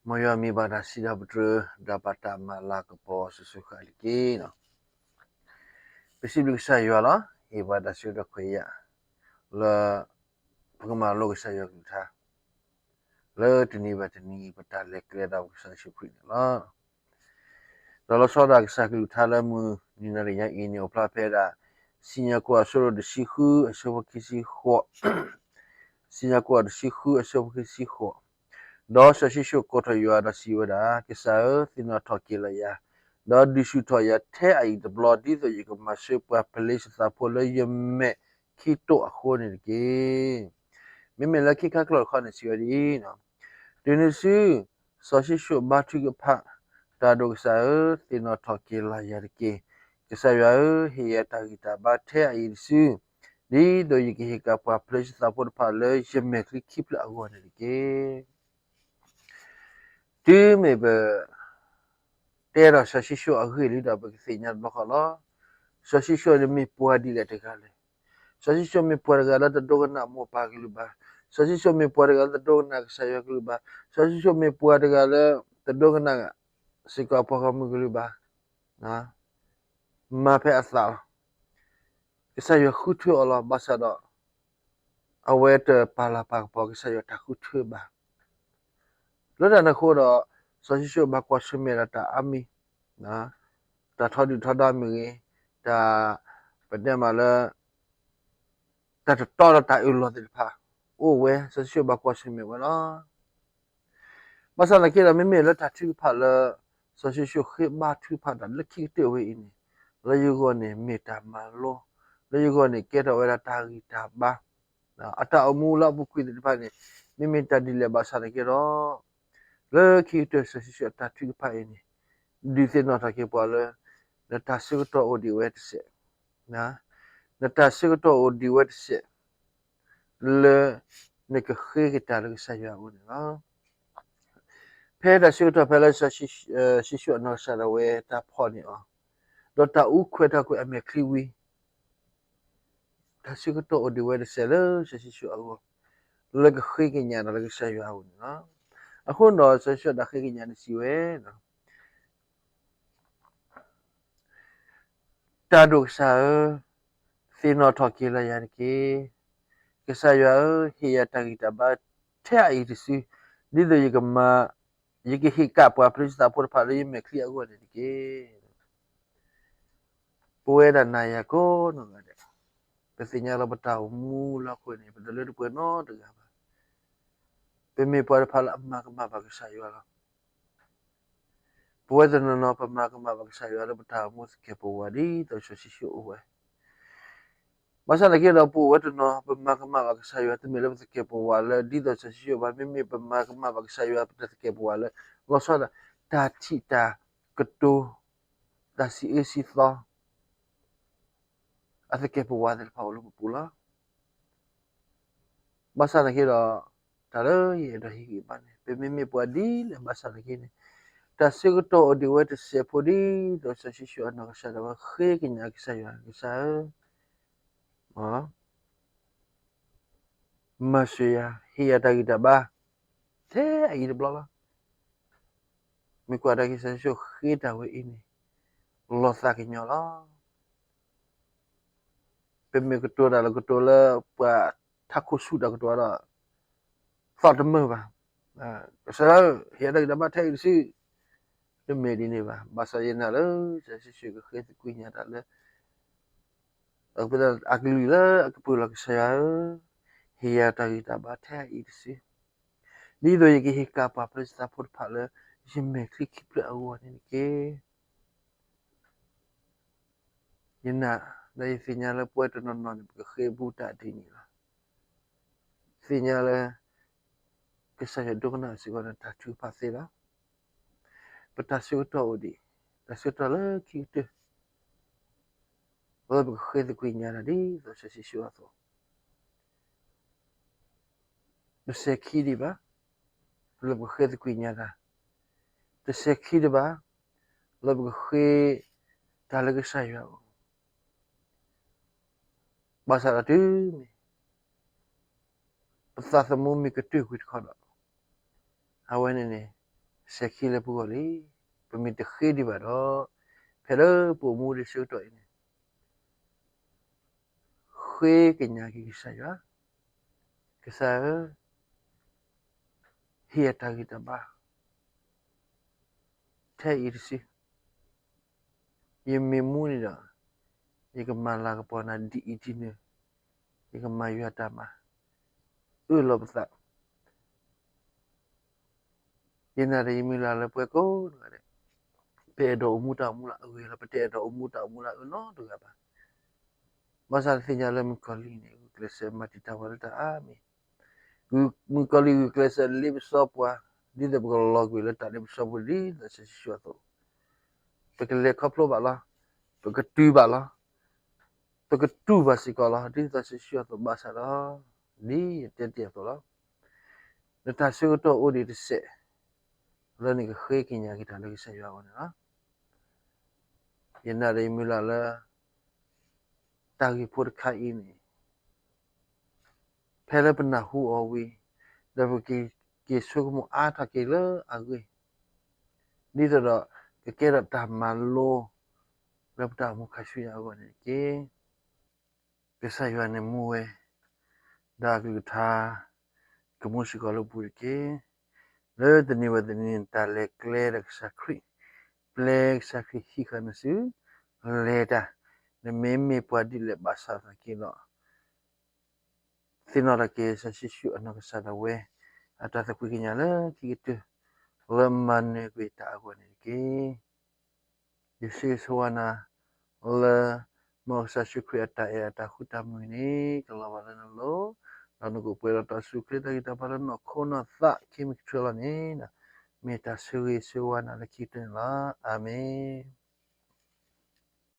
မ်ယွၤမ့ၢ်ပှၤတၢ်စံးထီၣ်ပတြၢၤ ဒီးပှၤတၢ်မၤလၤကပီၤစိၤစိၤဃၣ်ဃၣ်တက့ၢ်. ပစံးဘျုးကစၢ်ယွၤလီၤ. ဟ့ၣ်ပှၤတၢ်ဆၢကတီၢ်ခွဲးယာ် လၢ ပကမၤလိကစၢ်ယွၤကလုၢ်ကထါ လၢတနံၤဘၣ်တနံၤ ပတၢ်လဲၤကျဲဒီးပကစၢ်ယ့ၣ်ၡူးခရံာ်န့ၣ်လီၤ. ဒီးလီၤဆီဒၣ်ကစၢ်ကလုၢ်ကထါလၢမုၢ်နံၤနၤလံၤညါအံၤန့ၣ် အိၣ်ဖျါဖဲဒၣ် စံၣ်ညီၣ်ကွီၢ်အဆၢဒိၣ်တဆံဃုအဆၢဖိခံဆံဃိး, စံၣ်ညီၣ်ကွီၢ်တဆံဃုအဆၢဖိခံဆံဃိး, ဒီးစီၤၡံၣ်ၡိၣ်ကိးထီၣ်ယွၤဒီးစံးဝဲဒၣ်, ကစၢ်ဧၢ, သ့ၣ်နီၣ်ထီၣ်က့ၤလီၤယၤ, ဒီးဒုးဆူၣ်ထီၣ်ယၤထဲအံၤတဘျီ ဒ်သိးယကမၤစၢၤပှၤဖလ့ၡသးဖိလၢယမဲာ်ခံတိၢ်အဃိန့ၣ်တက့ၢ်. မ့မ့ၢ်လၢခံခါကျိာ်တခီန့ၣ်စံးဝဲဒ်အံၤ, တုၤနုၤစု စီၤၡံၣ်ၡိၣ်ဘါထုကဖၣ်, တၢ်ဒိၣ်ကစၢ်ဧၢ, သ့ၣ်နီၣ်ထီၣ်က့ၤလီၤယၤတက့ၢ်. ကစၢ်ယွၤဧၢ, ဟ့ၣ်ယၤတၢ်ဂံၢ်တၢ်ဘါထဲအံၤတစု, ဒ်သိးယကဟ့ၣ်ကၣ်ပှၤဖလ့ၡသးဖိတဖၣ်လၢယမဲာ်ချံခံဖျၢၣ်အဂီၢ်န့ၣ်တက့ၢ်. တုၤမ့ၢ်ပ တဲဒီးစီၤၡံၣ်ၡိၣ်အဂ့ၢ်လံဒီး ပကသ့ၣ်ညါတဘျီဃီလီၤ. စီၤၡံၣ်ၡိၣ်န့ၣ်မ့ၢ်ပှၤဒ်လဲၣ်တဂၤလဲၣ်. စီၤၡံၣ်ၡိၣ်မ့ၢ်ပှၤတဂၤလၢတဒိကနၣ်မိၢ်ပၢ်ကလုၢ်ဘၣ်. စီၤၡံၣ်ၡိၣ်မ့ၢ်ပှၤတဂၤလၢတဒိကနၣ်ကစၢ်ယွၤကလုၢ်ဘၣ်. စီၤၡံၣ်ၡိၣ်မ့ၢ်ပှၤတဂၤလၢ တဒိကနၣ် စ့ၢ်ကီးပှၤဂီၢ်မုၢ်ကလုၢ်ဘၣ်. မၤဖဲအသးလီၤ. ကစၢ်ယွၤဃုထၢအီၤလီၤ. ဘၣ်ဆၣ်ဒီး အဝဲတပာ်လၤပာ်ကပီၤကစၢ်ယွၤတၢ်ဃုထၢဘၣ်. လၢတၢ်န့ၣ်အဃိဒီး စီၤၡံၣ်ၡိၣ်ဘၣ်ကွၢ်ဆၢၣ်မဲာ်ဒီးတၢ်အါမံၤ, တၢ်ထီဒုၣ်ထီဒါမ့ၢ်ဂ့ၤ, တၢ် ပတဲမးလၢ တၢ်တတီဒီးတၢ်အၢၣ်လီၤသ့ၣ်တဖၣ် အိၣ်ဝဲ, စီၤၡံၣ်ၡိၣ်ဘၣ်ကွၢ်ဆၢၣ်မဲာ်ဝဲလီၤ. ဘၣ်ဆၣ်သနာ်က့ဒီး မ့မ့ၢ်လၢတၢ်ထုကဖၣ်လၢ စီၤၡံၣ်ၡိၣ်ဃ့ဘါထုကဖၣ်တၢ်လၢခံကတၢၢ်ဝဲအံၤန့ၣ်, လၢယဂီၢ်န့ၣ် မ့ၢ်တၢ်မၤလိ, လၢယဂီၢ်န့ၣ် ကဲထီၣ်ဝဲဒၣ်တၢ်ဂံၢ်တၢ်ဘါ, အတၢ်အိၣ်မူလၢအပူၤကွံာ်သ့ၣ်တဖၣ်န့ၣ် မ့မ့ၢ်တၢ်ဒ်လဲၣ်ဘၣ်ဆၣ်သနာ်က့ဒီး လၢခံကတၢၢ်စီၤၡံၣ်ၡိၣ်အတၢ်ထုကဖၣ်အံၤန့ၣ် ဒုးသ့ၣ်နီၣ်ထီၣ်က့ၤပှၤလၢ နတၢ်ဆၢကတီၢ်အိၣ်ဒံးဝဲတစဲး, နတၢ်ဆၢကတီၢ်အိၣ်ဒံးဝဲတစဲး လၢ နကဃ့က့ၤတၢ်လၢကစၢ်ယွၤအအိၣ်န့ၣ်လီၤ. ဖဲတၢ်ဆၢကတီၢ်ဖဲလၢ စီၤၡံၣ်ၡိၣ်အနီၢ်ကစၢ်ဒၣ်ဝဲတၢ်ဖီၣ်န့ၢ်အီၤ, ဒီးတၢ်အူခွဲးထီၣ်ကွံာ်အမဲာ်ချံဝံၤ တၢ်ဆၢကတီၢ်အိၣ်ဒံးဝဲတစဲးလၢစီၤၡံၣ်ၡိၣ်အဂီၢ် လၢကဃ့ကညးတၢ်လၢကစၢ်ယွၤအအိၣ်န့ၣ်လီၤ. အဃိဒီးစီၤၡံၣ်ၡိၣ်တၢ်ဃ့ကညးန့ၣ်စံးဝဲ တၢ်ဒိၣ်ကစၢ်ဧၢ, သ့ၣ်နီၣ်ထီၣ်က့ၤလီၤယၤတက့ၢ်. ကစၢ်ယွၤဧၢ, ဟ့ၣ်ယၤတၢ်ဂံၢ်တၢ်ဘါထဲအံၤတစု, ဒ်သိးယကမၤ, ယကဟ့ၣ်ကၣ်ပှၤဖလ့ၡသးဖိတဖၣ်လၢယမဲာ်ချံအဂီၢ်န့ၣ်တက့ၢ်. ပဝဲဒၣ်နၤယၤကိးနီၢ်ဂၤဒဲး, ပသ့ၣ်ညါလၢပတၢ်အိၣ်မူလၢဟီၣ်ခိၣ်န့ၣ် ပတလၢတပှဲၤနီတဂၤဘၣ်. ပမ့ၢ်ပှၤတဖၣ်လၢအမၤကမၣ်ဘၣ်ကစၢ်ယွၤလီၤ. ပဝဲတနီၤနီၤ ပမၤကမၣ်ဘၣ်ကစၢ်ယွၤလၢပတၢ်အိၣ်မူသကဲာ်ပဝးဒ်သိးစီၤၡံၣ်ၡိၣ်အိၣ်ဝဲ ဘၣ်ဆၣ်သနာ်က့ဒီး ပအိၣ်ဝဲတနီၤ ပမၤကမၣ်ဘၣ်ကစၢ်ယွၤ တမ့ၢ်လၢပသကဲာ်ပဝးလၢဒ်သိးစီၤၡံၣ်ၡိၣ်ဘၣ်, မ့မ့ၢ်ပမၤကမၣ်ဘၣ်ကစၢ်ယွၤ ပတၢ်သကဲာ်ပဝးလၢ လီၤဆီဒၣ် တၢ်ထံၣ်တၢ်ကတိၤ, တၢ်စံးအၢစံးသီ အသကဲာ်ပဝးသ့ၣ်တဖၣ်အိၣ်လၢပပူၤလီၤ. ဘၣ်ဆၣ်သနာ်က့ဒီး တၢ်လၢယအဲၣ်ဒိးဟ့ၣ်ဂံၢ်ဘါန့ၣ် ပမ့မ့ၢ်ပှၤဒ်လဲၣ်ဘၣ်ဆၣ်သနာ်က့န့ၣ် တၢ်ဆၢကတီၢ်အိၣ်ဒံးဝဲတစဲးဖိဒ်သိးစီၤၡံၣ်ၡိၣ်အနီၢ်ကစၢ်ဒၣ်ဝဲဃ့ကညးကစၢ်ယွၤ, ကစၢ်ဧၢ မၤစၢၤယၤ ဟ့ၣ်ယၤတၢ်ဂံၢ်တၢ်ဘါ ထဲအံၤတဘျီလီၤ. မ့ၢ်ကွၢ်တၢ်က့ၤစီၤၡံၣ်ၡိၣ်ဃ့တၢ်ဝဲအံၤန့ၣ် လီၤသးကညီၤလီၤ. ပမ့ၢ်ကတိၤတၢ်လၢကတိၤလၢပှၤထးခိၣ်ဆူၣ်တၢ်ကတိၤဒီး သီၣ်တမုာ်ဘၣ်. ကစၢ်ဧၢ, ဟ့ၣ်ယၤတၢ်ဂံၢ်တၢ်ဘါထဲအံၤတစု, တမ့ၢ်ဒ်န့ၣ်ဘၣ်. ဘၣ်ဆၣ်ယနာ်လၢ စီၤၡံၣ်ၡိၣ်ကဃ့သကွံာ်ညါတၢ်လၢ အကလုၢ်လၢအကပၢၤလီၤ ကစၢ်ယွၤဧၢ, ဟ့ၣ်ယၤတၢ်ဂံၢ်တၢ်ဘါထဲအံၤတစု, ဒ်သိးယကဟ့ၣ်ကၣ်ပှၤဖလ့ၡသးဖိတဖၣ်လၢ ယမဲာ်ချံခံဖျၢၣ်အဂီၢ်န့ၣ်တက့ၢ်. ယနာ်ဒီးယသ့ၣ်ညါလၢပဝဲတနီၤနီၤန့ၣ် ပကဃ့ဘူးတၢ်ဒ်န့ၣ်လီၤ. သ့ၣ်ညါလၢ ကစၢ်ယွၤဒိကနၣ်စ့ၢ်ကီးန့ၣ် တၢ်ထုကဖၣ်သ့လီၤ. ပတၢ်ဆၢကတီၢ်အိၣ်ဒံး, တၢ်ဆၢကတီၢ်လၢခံကတၢၢ် လၢပကဃ့သကွံာ်ညါတၢ်ဒ်သိးစီၤၡံၣ်ၡိၣ်အသိး, တစဲးခံဒံးဘၣ် လၢပကဃ့သကွံာ်ညါတၢ်, တစဲးခံဒံးဘၣ် လၢပကဃ့တၢ်လၢကစၢ်ယွၤအအိၣ်, ဘၣ်ဆၣ်ဒီးတုၤမ့ၢ် ပသးသမူမ့ၢ်ကတၢၢ်ကွံာ်တခီဒီး အဝဲန့ၣ်န့ၣ် စဲၤခံလၢပဂီၢ်လံ. ပမ့ၢ်တဃ့ဒံးဘၣ်ဒီး, ဖဲလၢပအိၣ်မူဒံးဆၢကတီၢ်အံၤန့ၣ်, ဃ့ကညးက့ၤကစၢ်ယွၤ, ကစၢ်ဧၢ, ဟ့ၣ်အတၢ်ဂံၢ်တၢ်ဘါ ထဲအံၤတစု, ယမ့ၢ်မူန့ၣ်ဒီး, ယကမၤလၤကပီၤနၤဒ်အံၤဒ်နုၤ, ယကမၤယွၤတၢ်မၤ, အၢၣ်လီၤပသး ယနာ်ဒီးယမုၢ်လၢ်လၢပှၤကိးဂၤဒဲး, ပအဲၣ်ဒိးအိၣ်မူတၢ်အိၣ်မူလၢအဂ့ၤလီၤ, ပတအဲၣ်ဒိးအိၣ်မူတၢ်အိၣ်မူလၢအအၢနီတဂၤဘၣ်. ဘၣ်ဆၣ်သ့ၣ်ညါလၢမုၣ်ကီၤလံၢ်န့ၣ် ဂုာ်ကျဲးစၢးမၤတံာ်တာ်ပှၤလၢတၢ်အါမံၤ, မုၣ်ကီၤလံၢ်ဂုာ်ကျဲးစၢးလ့ပစီပှၤ, ဒ်သိးပကလီၤကွံာ်လၢတၢ်လ့ပစီပူၤဒ်သိးစီၤၡံၣ်ၡိၣ်အသိး, ပကလဲၤခီဖျိဘၣ်လီၤ, ပကတုၤဘၣ်လီၤ, ပကတူၢ်ဘၣ်စ့ၢ်ကီးလီၤ, ဒ်သိးစီၤၡံၣ်ၡိၣ်အသိးဘၣ်ဆၣ်ဒီး, ဒ်ယတဲတ့ၢ်အသိးလီၤ. နတၢ်ဆၢကတီၢ်အိၣ်ဒံးတစဲး, လၢနကဃ့ကညးက့ၤတၢ်လၢကစၢ်ယွၤအဂီၢ်န့ၣ်လီၤ. ယနာ်ဒီးယမုၢ်လၢ်လၢ တၢ်ဂ့ၢ်ဖိတခါအံၤန့ၣ်, ဖဲလၢပနၢ်ဟူအီၤဝံၤ, ဒီးပကက့ၤဆိကမိၣ်အါထီၣ်က့ၤလၢအဂ့ၢ်, ဒ်သိးဒီး ကကဲထီၣ်တၢ်မၤလိ လၢပတၢ်အိၣ်မူခါဆူညါအဂီၢ်န့ၣ်တက့ၢ်. ကစၢ်ယွၤန့ၣ်မူဝဲ, ဒီးအကလုၢ်ကထါ ကမူစ့ၢ်ကီးလၢပူၤတက့ၢ်. လၢတနံၤဝဲတနံၤန့ၣ် တၢ်လဲၤကျဲဒီးကစၢ်ခရံာ်, ပျဲကစၢ်ခရံာ်ဟံးဃာ်နစု, လဲၤတၢ်, နမ့မ့ၢ်ပှၤဒ်လဲၣ်ဘၣ်ဆၣ်သနာ်က့ဒီး သ့ၣ်နီၣ်ထီၣ်က့ၤစီၤၡံၣ်ၡိၣ်အနီၢ်ကစၢ်ဒၣ်ဝဲ အတၢ်သကွံာ်ကညးလၢခံကတၢၢ် လၢမၤနၢၤကွံာ်တၢ်အဂီၢ်န့ၣ်တက့ၢ်. ယဆၢဂ့ၤဆၢဝါနၤ လၢ မ်ကစၢ်ယ့ၣ်ၡူးခရံာ်အတၢ်အဲၣ်အတၢ်ဃူတၢ်မုာ်န့ၣ် ကလီၤဘၣ်လၢနလိၤ, ဒီးနကအိၣ်ပှဲၤဒီးတၢ်ဆူၣ်ချ့တၢ်ဂံၢ်တၢ်ဘါလၢနီၢ်ခိနီၢ်သးခံမံၤကတၢၢ်လီၤန့ၣ်, မ့ၢ်တၢ်ဆၢဂ့ၤဆၢဝါနၤလၢခံကတၢၢ်န့ၣ်လီၤ. အၤမ့ၣ်.